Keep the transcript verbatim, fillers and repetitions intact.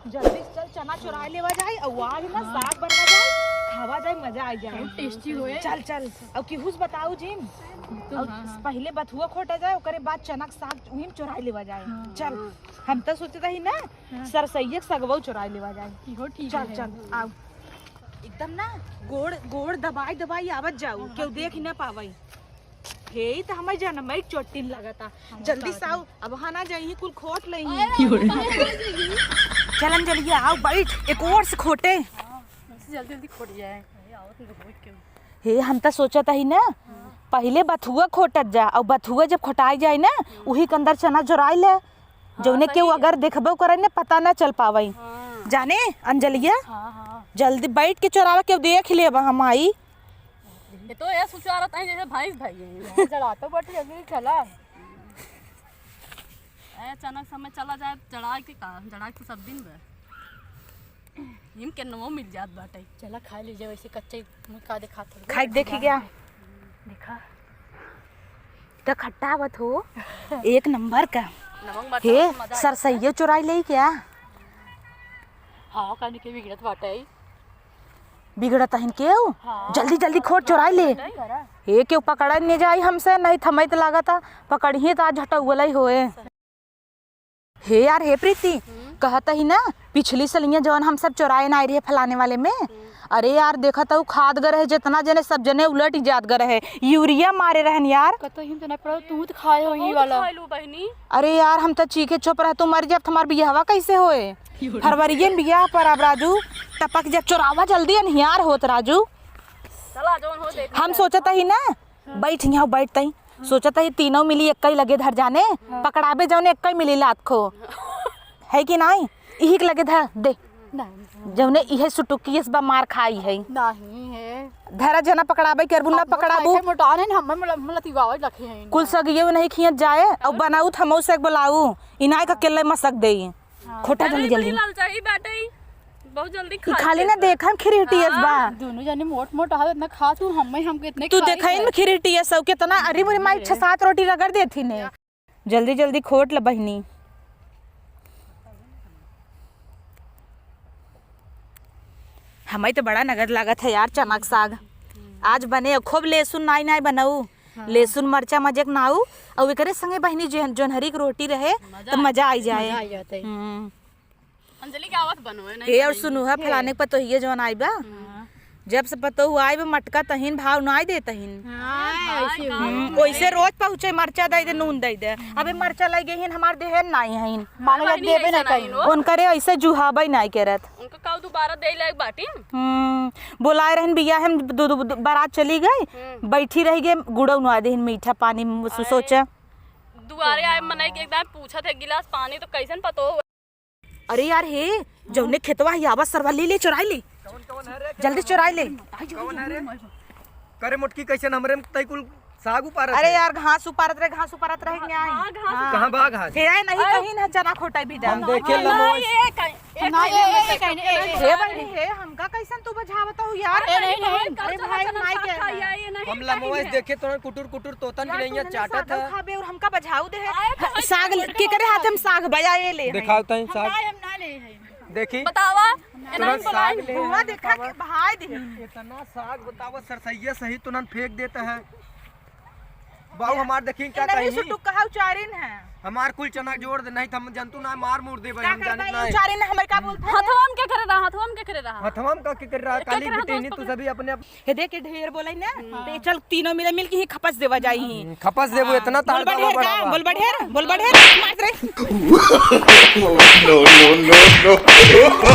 जल्दी से चल, चना चुराइ लेवा जाए, अउ आज ना साग बनवा जाए, खावा जाए, मजा आइ जाए। बहुत tasty होए। चल, चल, अब केहू से बताऊ जिन। तो अउ हाँ, हाँ। पहिले बथुआ खोटा जाए, ओकरे बाद चना के साग उही में चुराइ लेवा जाए। हाँ। चल, हम तो सोचत ही ना, हाँ। सरसइये के सगवउ चुराइ लेवा जाए। इहो ठीक चल, है। चल, आउ। एकदम ना गोड़, गोड़ दबाइ दबाइ आवत जाऊ, हाँ, केहू हाँ, देख ही ना पावइ। हे, ई त हमइ जनमइ के चोटिन लागता। हम जल्दी से आउ, अब हाँ ना जाई, कुल खोट लई। अरे, चलन जल्दी आउ, बैठ, एक ओर से खोटे। हाँ, जल्दी जल्दी खोट जाए। हे, हम त सोचत ही ना, पहिले बथुआ खोटत जा, अउ बथुआ जब खोटाइ जाए ना, उही के अंदर चना चुराइ ले, जउने केहू अगर देखबउ करइ ना, पता ना चल पावइ। हाँ। जाने, अंजलिया, हाँ, हाँ। जल्दी बैठ के चुरावा, केहू देख लेबा हम आई। ये तो ये सुचारत है जैसे भैंस भाई है। हाँ, जड़ातो बाटे, जल्दी चला। ए, अचानक समय चला जाए, जड़ा के का? जड़ा के सब दिन बा। हिम के नमो मिल जात बाटे। चला खा लीजिए, वैसे कच्चे मुँह का देखा थोड़ी। खाइ के देखी क्या? देखा। तो खट्टा आवत हो, एक नंबर का। नमक मरचा हे, मजा आ जाता है। सरसइयो चुराइ लेई क्या? हाँ, कानी के बिगड़त बाटे। बिगड़त हइन केहू? हाँ। जल्दी, जल्दी खोट चुराइ ले। नहीं करा। हे, केहू पकड़इ न जाई हमसे, नहीं थमइत लागत, पकड़िहीं त आज झटउवलइ होए। हे यार, हे प्रीति, हम्म। कहत ही ना, पिछली सलिया जवन हम सब चुराए ना आए रहे फलाने वाले में, हम्म। अरे यार, देखत हऊ खाद ग रहे, जितना जने सब जने उलट जात ग रहे, यूरिया मारे रहन यार। कतई हम तो ना पड़ा, तू तो खाए हो ई वाला। खाए लू बहिनी। अरे यार, हम तो चीखे चुप रह, तू मर जाब, हमार बियाहवा कैसे होए? फरवरिये में बियाह पर अब राजू, टपक जा, चोरावा जल्दी, अन्हियार होत राजू। चला, जौन हो देख हम लिया। सोचत ही ना, बैठ यहाँ बैठ तई, सोचत ही तीनों मिली एक्कई लगे धर जाने, हाँ। पकड़ाबे जौने एक्कई मिली लात खो, है कि नाई? इही के लगे धर दे। नहीं। जौने इहे सुटुकियस बा मार खाई है। नहीं है। धरा जना पकड़ाबे करबू ना पकड़ाबू। मोटाने न हमें मतलब, मतलब तिवावे रखे हैं। कुल सगिये नहीं खियत जाए, और बनाऊ थमऊ से बोलाऊ, इनाय का केले मसक देई। हाँ। खोटा जल्दी, अरे, जल्दी। बड़ी लालचाही बाटे ई। बहुत जल्दी ई खा खाली ना लेता। देखम खिरहटियस बा। हाँ। दोनों जने मोट मोट हालत ना खा तू, हमें, हमके इतने तू खाई देखइन है। में खिरहटियस हो कितना, अरे मोरी माई छह सात रोटी रगड़ देती ने। जल्दी, जल्दी खोट ल बहिनी। हमें तो बड़ा नगद लागत है यार चना के साग। आज बने खूब लहसुन नाई नाई बनाऊ। हाँ। लहसुन मरचा मजे के नाऊ, अउ एकरे संगे बहिनी जे-, जोन्हरी के रोटी रहे, मजा तो आ मजा आई जाए। मजा आ जाता है। हम्म। अंजलि के आवत बनवे नहीं ए, और करेंगे। सुनुहा फलाने के पतोहिए जवन आई बा। हाँ। जब से पतोहू आई बा, मटका तहिन भाव नाई देतहिन। हाँ, भाई, ऐसे भाई। हम्म, ओइसे रोज पहुँचे, मरचा दे दे, नून दे दे। अबे मरचा लइ गई हिन, हमार देहे नाई हइन। मांगे बहिनी देबे ऐसे ना नाई कहीं। हो। उनकरे ऐसे जुहाबे नाई करत। उनका काऊ दोबारा दे लायक बाटिन? हम्म, बोलाए रहन बियाह में, दो, दो, दो, बारात चली गई, हम्म। बैठी रह गए, गुड़ऊ नुआ देहिन मीठा पानी, सो-, अरे, सोचा। दुआरे आए मनई के एकदम पूछत है गिलास पानी तो कैसन पतो हो? अरे यार हे, जौने खेतवा ही आवा सरवा ले ले, चुराई ले। जल्दी चुराई ले। कौन है रे? करे मोटकी कैसन हमरे में तई कुल साग उपारत अरे है। यार, घास उपारत रहे, घास उपारत रहे, हाँ, न्याय। हाँ, घास हाँ। कहाँ बा घास? हे, आए नहीं अरे। कहीं ना, चना खोटा भी हम डाल। देखे हाँ, लमोज। ये कहीं, ये ना, कहीं ये, ये, ये, कहीं, ये, ये, हे बहिनी, हे, हमका कैसन तू बझावत हो यार? अरे, नहीं, नहीं। अरे भाई, चना, चना, माई के साग खाई है। आइए, नहीं, हम कहीं लमोज है। देखे तोरा कुटुर, कुटुर तोतन यार, की नहीं तू है, चाटत साग है। खाबे और हमका बझाऊ दे है। आए, तो साग ऐसे के करे हाथ हम साग बजाए ले हैं। दिखाओ तई हम साग। ना, हम ना ले हैं। देखी। बतावा, तुरंत एनाही बोलाई। साग ले बुआ आए, देखा बतावा। के बहाय दे। इतना साग बतावा, सरसैया सही तुरंत फेंक देता है। बाऊ हमार देखी का एनाही कही। सुटुक कहा उचारिन है। हमार कुल चना जोड़ दे, नहीं तो हम जंतु ना मार मुर देबे, का हम करता जानत है ना। उचारिन है, हमें का बोलता है? हथवा में क्या करे रहा, हथवा में क्या करे रहा? हथवा में का के कर रहा, क्या काली करे रहा बिटेनी दोस्त तू पकड़? सभी अपने आप। हे देख के ढेर बोले ना, हाँ। ते चल तीनों मिले मिल के ही खपस देवा जाई ही। हम्म, खपस देबो हाँ। इतना तार बोल बढ़ेर का, बा। बोल बढ़ेर, बोल बढ़ेर, मार रे। No, no, no, no।